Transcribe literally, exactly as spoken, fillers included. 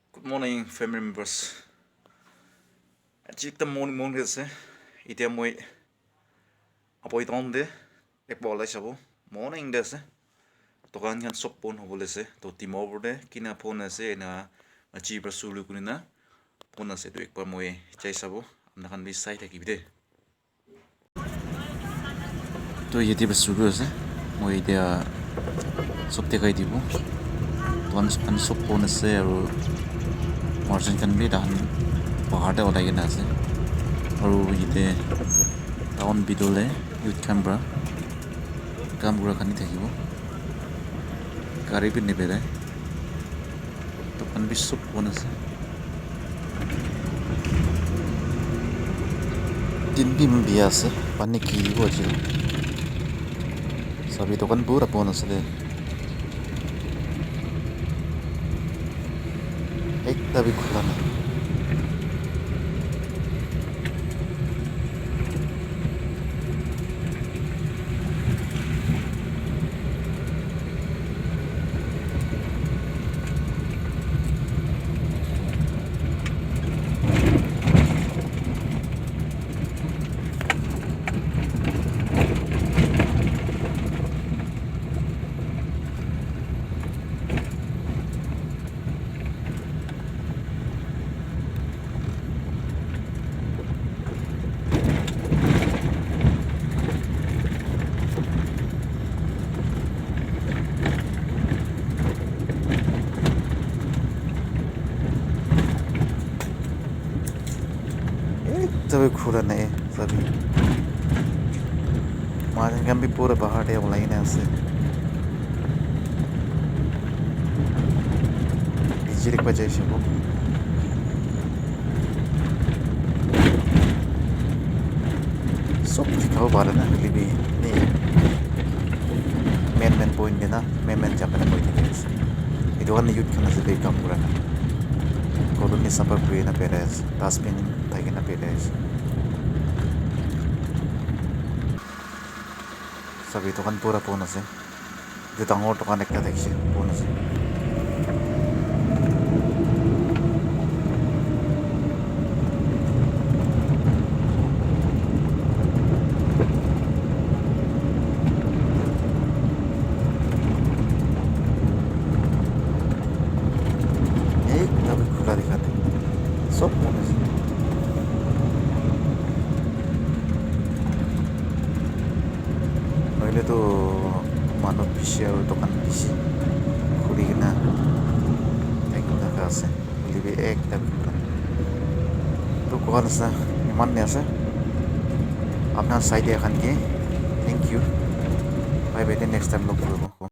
Good morning, family members. Aji ekta morning, morning ase. Etia moi Aboi town te ekbar olai sabo. Morning te ase. Dukan khan sob bon hobole ase. To Dimapur te kina bon ase, ena aji pra suru kurina bon ase. To ekbar moi jai sabo. Apna khan bi sai thakibi de. To yate pra suru ase. Moi etia sob dekhai dibo. Dukan khan sob bon ase aru merchant khan bi tahan bahar te olai kena ase. Aru yate town bitor te youth khan pra kam kura khan bi thakibo. Gari bi niberai. Dukan bi sob bon ase. Din bi eman biya ase. Pani giribo ase. Sabi dukan pura bon ase de. Ekta bi khula nai. Ekta bi khula nai, sabi. Manu khan bi pura bahar te olai kena ase. Bishi dikhi pai ase. Sob dikhibo pare na, hoile bi, ni main main point te na, main main jaga te moi dikhi ase. Etu khan youth khan ase, kam kura khan. Colony sapha kuri na berai ase, dustbin thaki na berai ase. Sabi, dukan pura bon ase. Etu dangor dukan ekta thakishe, bon ase. Ekta bi khula dikha nai. Sob bon ase. Nohoile tu manu bishi aru dukan bishi khuli kena thaki thaka ase. Hoile bi ekta bi khula nai. Tu koa nishina eman ase. Apna sai dia khan ke thank you. Bye bye, then next time log kuribo.